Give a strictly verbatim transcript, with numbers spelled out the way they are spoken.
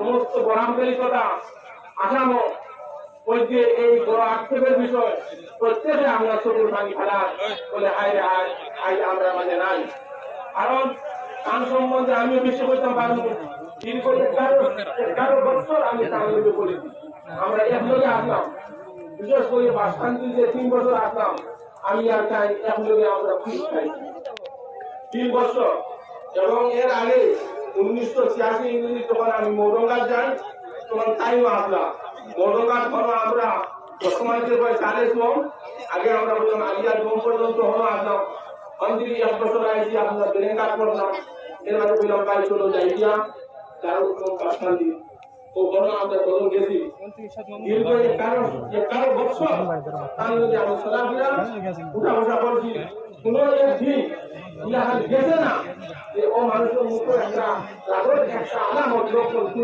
সমস্ত বরামগালি তথা আসামো ওই যে এই বড় আক্ষেপের বিষয়, প্রত্যেকে আমরা চকুর পানি ফেলার বলে, "হায় রে হায়, আজ আমরা মাঝে নাই।" কারণ তান সম্বন্ধে আমিও বেশি কইতাম পারবো। দীর্ঘ এগারো, এগারো বছর আমি তান লগে করেছি। আমরা একলগে আসলাম, বিশেষ করে বাসকান্দি যে তিন বছর আসলাম, আমি আর তাই একলগে আমরা খুশ খাই তিন বছর। এবং এর আগে উনিশশো ছিয়াশি ইংরেজি যখন আমি মৌরঙ্গাত যাই, তখন তাইও আসলাম। মৌরঙ্গাত হলো আমরা বর্তমানে যে কয় চালে শ্রম, আগে আমরা বললাম আলিয়া শ্রম পর্যন্ত হলো আসলাম। অন্তিম এক বছর আইছি আমরা বেলেঙ্গাত করলাম। এর আগে বললাম ভাই চলো যাই গিয়া, তার উপর কাশমান্দি। ও বলো আমরা তখন গেছি। দীর্ঘ এগারো, এগারো বছর তার মধ্যে আমি চলাফেরা, উঠা বসা করছি। কোনো একদিন ইলাহান গেছে না যে ও মানুষের মুখে একটা রাগর একটা আলামত লক্ষণ তুলে